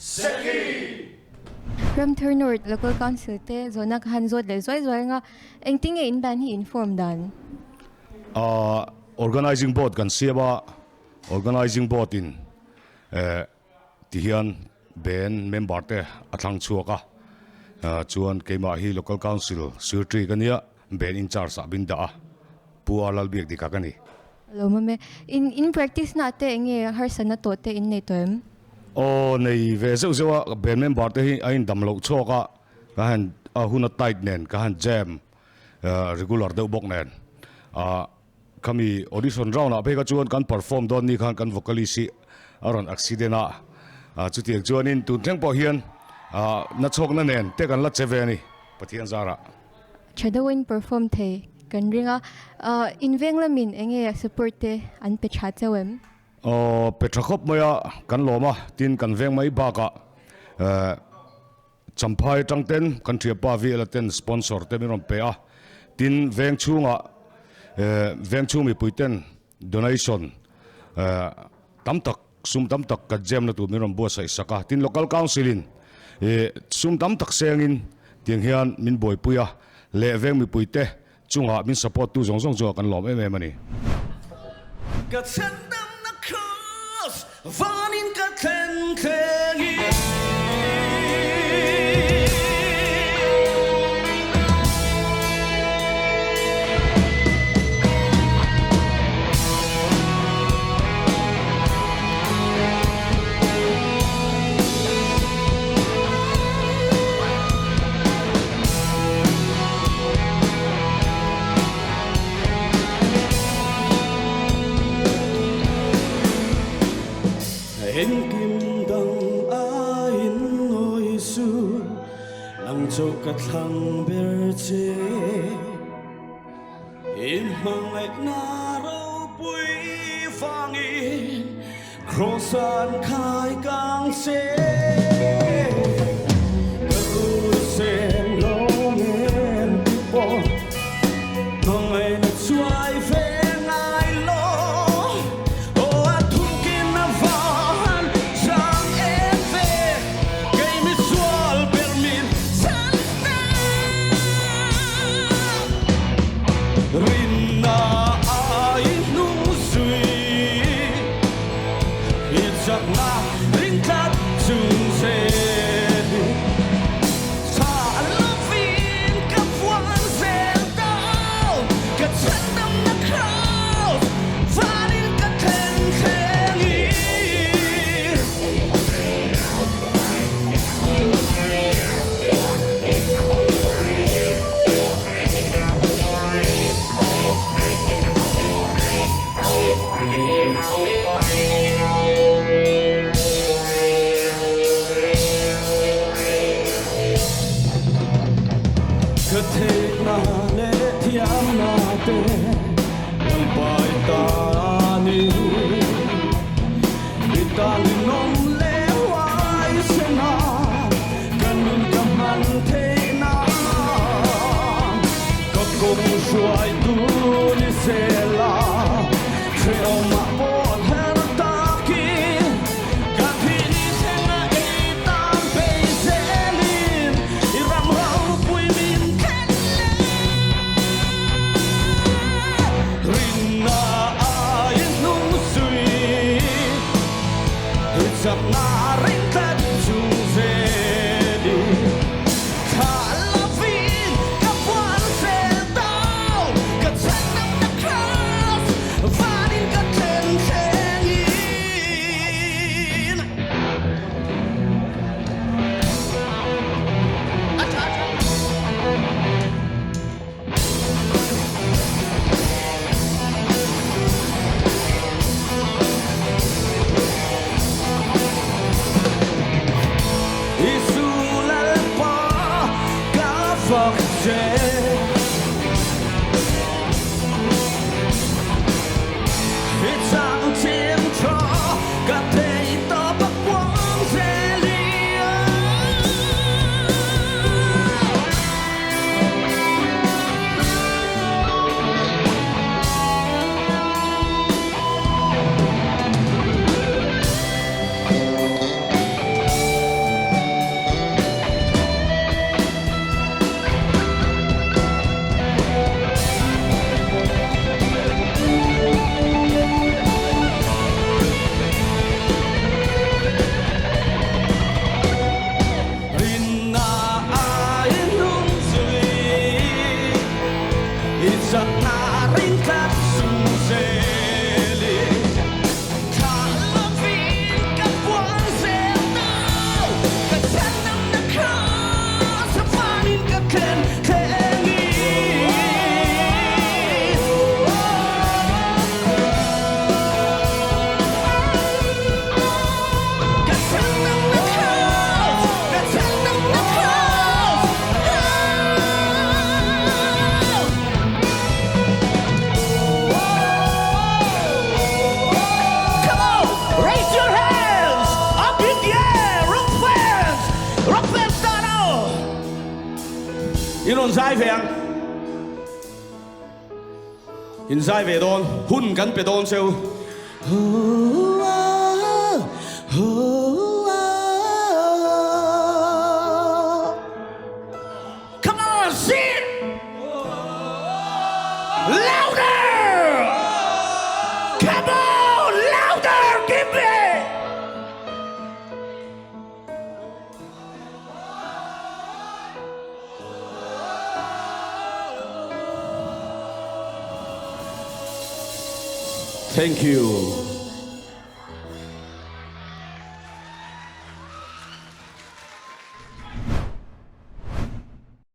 Seki! Ramthar North Local Council te zawhna ka han zawt leh zuai zuai anga engtin nge in band hi in form dan? Ahh Organizing Board kan siam a, Organizing Board in eh ti hian band member te a thlang chhuak a, chuan keimah hi Local Council Secretary ka nia, band in charge ah min dah a, Pu A Lalbiak dika ka ni. Lo mawm e. In in practice na te enge harsatna tawh te in nei tawh em? Aw nei ve zeuh zeuh a, band member te hi a indam loh chhuak a, ka han a hun a tight nen ka han jam regular deuh bawk nen ah khami audition round ah phei kha chuan kan perform dawn ni khan kan vocalist hi a rawn accident a, chutiang chuanin tun thleng pawh hian na chhawkna nen te kan la che ve a ni Pathian zarah. Tha deuhin perform thei kan ring a, in veng lamin enge support te an pe tha cheu em? Aw pe tha khawp mai a, kan lawm a, tin kan veng mai bakah Champhai atang ten kan thianpa VL-a ten sponsor te min rawn pe a, tin veng chhungah veng chhung mipui ten donation tam tak sum tam tak kan jam na tur min rawn buatsaih sak a, tin local council in sum tam tak sengin tiang hian min buaipui a, leh veng mipui te chungah min support tu zawng zawng chungah kan lawm em em a ni. Ka chhandamna Kraws vanin ka thlen thlengin. Engkim dang aiin ngawi suh, nang chu ka thlang ber che. I hmangaihna ropui vangin Kraws-an khai kang che. Ka kut sen lo ngen pawh hmangaihna chuai ve ngai lo. Aw a thukin a van chang em ve, kei misual ber min chhan ta. Rinna ai hnung zui i chakna ring tlat chung zel hi tha lovin ka vuan zel tau ka chhandamna Kraws vanin ka thlen thleng i. Ka theihna leh thiamna te lampai ta ni. I tan rinawm leh huaisena ka nun ka hman theihna ka kawng hruaitu ni sela hrehawmah pawh her takin ka thih ni thlenga ei tan phei zelin i ram ropui min thlen le. Rinna aiin hnung zui i chakna ring tlat chung zelin thla lovin ka puan zel tau ka chhandamna Kraws vanin ka thlen. In rawn zai ve ang. In zai ve dawn. Hun kan pe dawn cheu. Come on, sing! Louder! Come on, louder! Give me! Thank you.